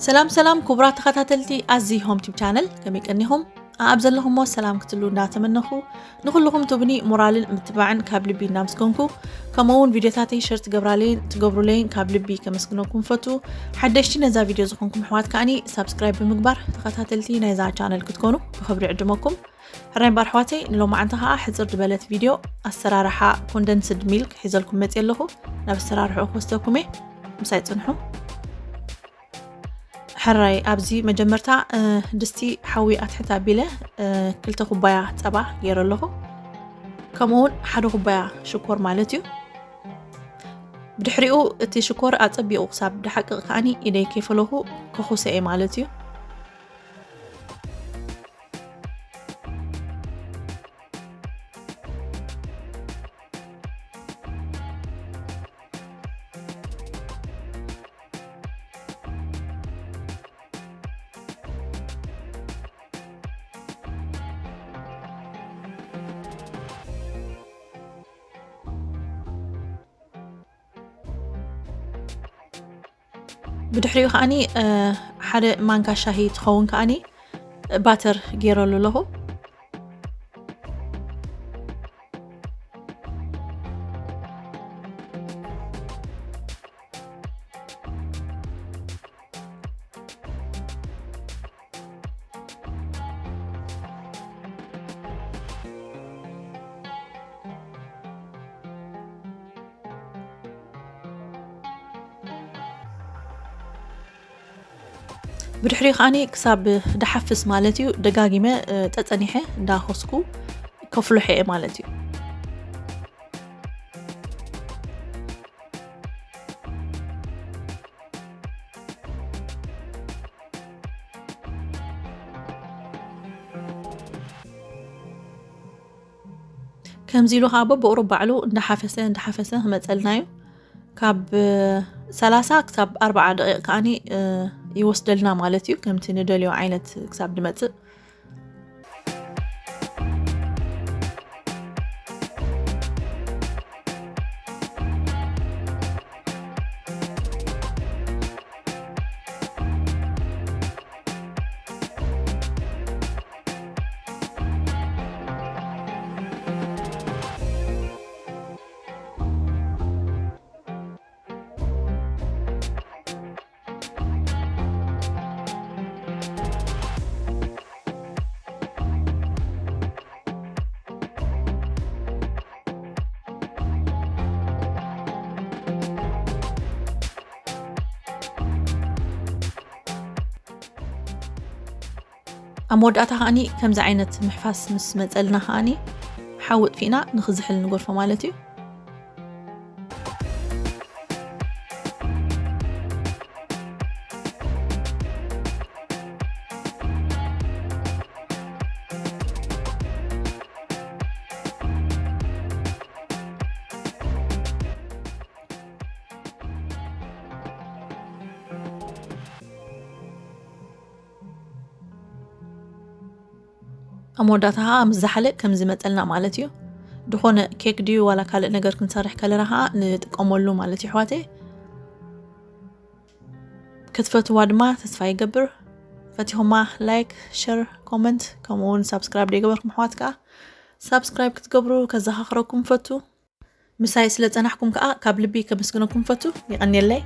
ሰላም ሰላም ክቡራት ተኸታተልቲ ኣዚ ሆም ቲብ ቻነል፣ ከመይ ቀኒኹም? ኣብ ዘለኹሞ ሰላም ክትሉ እንዳተመነኹ፣ ንኹልኹም ትብኒ ሞራልን ምትባዕን ካብ ልቢ እናምስገንኩ፣ ከምኡ እውን ቪድዮታተይ ሸር ትገብራለይን ትገብሩለይን ካብ ልቢ ከመስግነኩም ፈቱ። ሓደሽቲ ነዛ ቪድዮ ዝኾንኩም ኣሕዋት ከኣኒ ሳብስክራይብ ብምግባር ተኸታተልቲ ናይዛ ቻነል ክትኮኑ ብኽብሪ ዕድመኩም። ሕራይ እምበር ኣሕዋተይ፣ ንሎማዓንቲ ኸዓ ሕፅር ዝበለት ቪድዮ ኣሰራርሓ ኮንደንስድ ሚልክ ሒዘልኩም መፅእ ኣለኹ። ናብ ኣሰራርሕኡ ክወስደኩም እየ፣ ምሳይ ፅንሑ። ሕራይ ኣብዚ መጀመርታ ድስቲ ሓዊ ኣትሕት ኣቢለ ክልተ ኩባያ ፀባ ገይረ ኣለኹ። ከምኡ እውን ሓደ ኩባያ ሽኮር ማለት እዩ። ብድሕሪኡ እቲ ሽኮር ኣፀቢቑ ክሳብ ድሓቅቕ ከዓኒ ኢደይ ከይፈለኹ ከኹሰ እየ ማለት እዩ። ብድሕሪኡ ከዓኒ ሓደ ማንካ ሻሂ ትኸውን ከዓኒ ባተር ገይረሉ ኣለኹ። ብድሕሪ ከዓኒ ክሳብ ድሓፍስ ማለት እዩ፣ ደጋጊመ ጠጸኒሐ እንዳኾስኩ ከፍልሖ እየ ማለት እዩ። ከምዚ ኢሉ ከዓ በብቑሩብ ባዕሉ እንዳሓፈሰ እንዳሓፈሰ ክመፀልና እዩ። ካብ ሰላሳ ክሳብ ኣርባዓ ደቂቕ ከዓኒ ይወስደልና ማለት እዩ፣ ከምቲ ንደልዮ ዓይነት ክሳብ ድመፅእ። ኣብ መወዳእታ ከዓኒ ከምዚ ዓይነት ምሕፋስ ምስ መፀልና ከዓኒ ሓዊ ጥፊእና ንኽዝሕል ንገድፎ ማለት እዩ። ኣብ መወዳእታ ከዓ ምስ ዝሓለ ከም ዝመፀልና ማለት እዩ። ዝኾነ ኬክ ድዩ ዋላ ካልእ ነገር ክንሰርሕ ከለና ከዓ ንጥቀመሉ ማለት እዩ ኣሕዋተይ። ክትፈትዋ ድማ ተስፋ ይገብር። ፈቲኹማ ላይክ፣ ሸር፣ ኮመንት ከምኡ እውን ሳብስክራይብ ደይገበርኩም ኣሕዋት ከዓ ሳብስክራይብ ክትገብሩ ከዘኻኽረኩም ፈቱ። ምሳይ ስለ ጸናሕኩም ከኣ ካብ ልቢ ከመስግነኩም ፈቱ። የቐንየለይ።